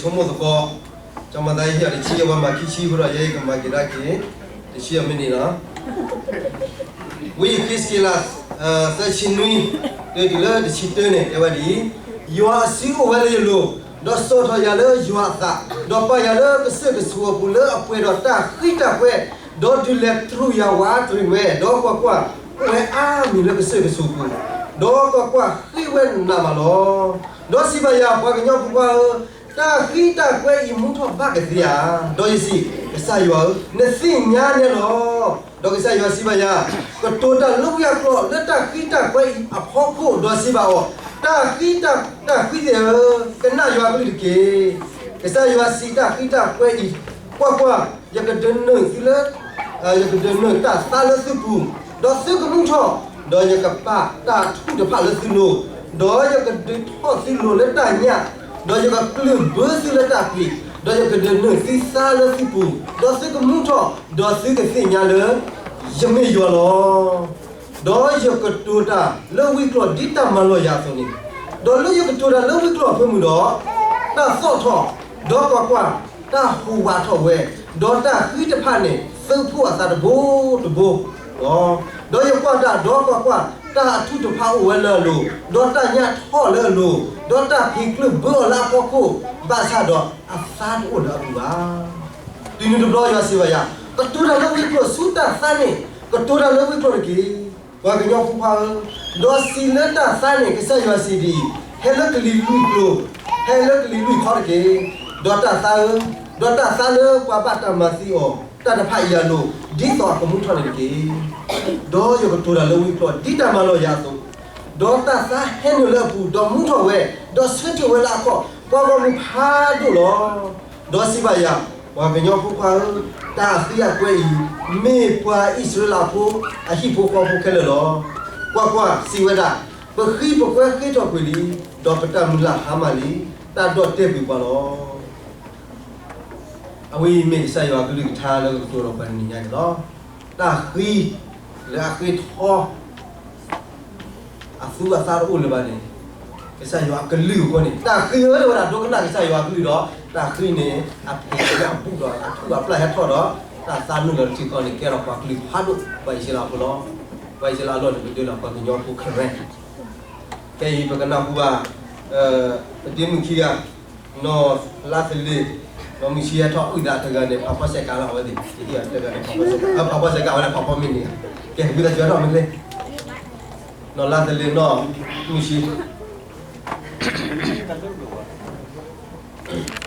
ဆိကမိၣ်သကိး, ကမၤသးယဟ့ၣ်အီၤတဆံယဲၢ်ဝဲမၤခံဆံအဃိဒီး ယဲယကမၤက့ၤဒၣ်က့ၤ တဆံအမ့ၢ်န့ၣ်လီၤ. ဝံယဃ့းစက့လး သၢဆံနွံ တုၤလၢတဆံတၢန့ၣ် တဲဝဲဒ်အံၤ, ယွၤအစုအိၣ်ဝဲလၢယလိၤ, ဒီးစိာ်ထီၣ်ယၤလၢယွၤအသး, ဒီးပာ်ယၤလၢကစၢၢ်ကဆိးအပူၤလၢအပှဲၤဒီးတၢ်ဃံတၢ်ကွဲ, ဒီးဒုးလဲၤတြူာ်ယၤဝးတရံးဝဲ, ဒီးကွၢ်ကွၢ်, အိၣ်ဝဲအါမံၤလၢကစၢၢ်ကဆိးပူၤ, ဒီးကွၢ်ကွၢ်, ဃ့ဝဲနးမးလီၤ. ဒီးစံးဘၣ်ယၤ, ပှၤကညီဖိခွါဧၢ, တၢ်ဃံတၢ်ကွဲအံၤမူထီၣ်ဘၣ်ကသ့ဧါ. ဒီးယစံး, ကစၢ်ယွၤဧၢ, နသ့ၣ်ညါန့ၣ်လီၤ. ဒီးကစၢ်ယွၤစံးဘၣ်ယၤ, ကတိၤတၢ်လၢဝံအကျိာ်လၢတၢ်ဃံတၢ်ကွဲအံၤအဖီခိၣ်, ဒီးစံးဘၣ်အီၤ, တၢ်ဃံ, တၢ်ဃံသ့ၣ်ဧၢ, ကနၣ်ယွၤအကလုၢ်တက့ၢ်. ကစၢ်ယွၤစံးတၢ်ဃံတၢ်ကွဲအံၤ, ကွၢ်ကွၢ်, ယကဒုးနုာ်သုလၢ ယကဒုးနုာ်တၢ်သါလၢသုပူၤ, ဒီးသုကမူထီၣ်, ဒီးယကပာ်တၢ်အထူၣ်တဖၣ်လၢသုလိၤ, ဒီးယကဒုးထီၣ်သုလိၤလၢတၢ်ညၣ်, ဒီးယကကျၢၢ်ဘၢသုလၢတၢ်ပျံၤ, ဒီးယကဒုးနုာ်သုသါလၢသုပူၤ, ဒီးသုကမူထီၣ်, ဒီးသုကသ့ၣ်ညါလၢ ယမ့ၢ်ယွၤလီၤ. ဒီးယကတိၤတၢ်လၢဝံကျိာ်ဒ်တၢ်မၤလီၤယၤအသိးန့ၣ်, ဒီးလၢယကတိၤတၢ်လၢဝံကျိာ်အဖၢမုၢ်ဒီး, တၢ်သီၣ်ထီၣ်, ဒီးကွၢ်ကွၢ်, တၢ်ဟူးဝးထီၣ်ဝဲ, ဒီးတၢ်ဃံတဖၣ်န့ၣ် သုးဖှိၣ်အသးတဘိတဘိလီၤ. ဒီးယကွၢ်တၢ်, ဒီးကွၢ်ကွၢ်, တၢ်အထူၣ်တဖၣ်အိၣ်ဝဲလၢအလိၤ, ဒီးတၢ်ညၣ်ထီၣ်လၢအလိၤ, ဒီးတၢ်ဖံးကျၢၢ်ဘၢအီၤလၢအဖီခိၣ်, ဘၣ်ဆၣ်ဒီးအသါတအိၣ်လၢအပူၤဘၣ်. တုၤနုၤတဘျီယွၤစံးဘၣ်ယၤ, ကတိၤတၢ်လၢဝံကျိာ်ဆူတၢ်သါန့ၣ်, ကတိၤတၢ်လၢဝံကျိာ်တက့ၢ်. ပှၤကညီဖိခွါဧၢ, ဒီးစံးလၢတၢ်သါန့ၣ်, ကစၢ်ယွၤစံးဒ်အံၤ, ဟဲလၢကလံၤလွံၢ်ကျိၤ, ဟဲလၢကလံၤလွံၢ်ခီတက့ၢ်. ဒီးတၢ်သါဧၢ, ဒီးတၢ်သါလၢပှၤဘၣ်တၢ်မၤသံအီၤတၢ်တဖၣ်အံၤအလိၤ, ဒ်သိးအကမူထီၣ်န့ၣ်တက့ၢ်. ဒီးယကတိၤတၢ်လၢဝံကျိာ်ဒ်တၢ်မၤလီၤယၤအသိး, ဒီးတၢ်သါဟဲနုာ်လၢအပူၤ, ဒီးမူထီၣ်ဝဲ, ဒီးဆၢထၢၣ်ဝဲလၢအခီၣ်, ပှၤဂီၢ်မုၢ်ဖးဒိၣ်လီၤ. ဒီးစံးဘၣ်ယၤ, ပှၤကညီဖိခွါဧၢ, တၢ်ဃံအကွဲအံၤ, မ့ၢ်ပှၤအံၣ်စရ့လးဖိအဟံၣ်ဖိဃီဖိခဲလၢာ်လီၤ. ကွၢ်ကွၢ်, စံးဝဲဒၣ်, ပဃံပကွဲဃ့ထီၣ်ကွံာ်လံ, ဒီးပတၢ်မုၢ်လၢ်ဟါမၢ်လံ, တၢ်ဒိၣ်တဲာ်ကွံာ်ပှၤလီၤ. အဝဲအံၤမ့ၢ်ကစၢ်ယွၤအကလုၢ်ကထါလၢကကတိၤဒီးပှၤတနံၤညါန့ၣ်လီၤ. တၢ်ဃံလၢအဃ့ထီ အသူအသါတအိၣ်လၢၤဘၣ်န့ၣ်, ကစၢ်ယွၤအကလုၢ်အဃိန့ၣ်, တၢ်ဃံဧၢ တဲဝဲဒၣ်ဒိကနၣ်ကစၢ်ယွၤအကလုၢ်ဒီး, တၢ်ဃံန့ၣ် အဖံးအညၣ်ဘူၣ်ဒီး အထူၣ်အပျၢ်ဟဲထီၣ်ဒီး, တၢ်သါနုာ်လီၤတထံၣ်ဃီန့ၣ် ကဲထီၣ်ပှၤကလုာ်ဖးဒိၣ် ပှၤအံၣ်စရ့လးဖိလီၤ. ပှၤအံၣ်စရ့လးအလီၢ်န့ၣ် ပဒုးလီၤပှၤကညီဖိ Karen, ခဲအံၤပကနၢ်ဟူဘၣ် ပတံၤမုၣ်ခံဂၤ, နီၢ်လါသလ့ၤ, နီၢ်မုၢ်ဆံဟဲထီၣ်အုၣ်သးတဂၤန့ၣ် ဖးဖီစဲးကးလီၤအဝဲသ့ၣ်, တံၤတဂၤန့ၣ်ဖးဖီစဲးကး, ဖးဖီစဲးကးဝဲဒၣ်ဖးဖီမ့ၢ်န့ၣ်, ကဲ ဝံသးစူၤထီၣ်မ့ၢ်လဲၣ်, နီၢ်လါသလ့ၤ နီၢ်မုၢ်ဆံ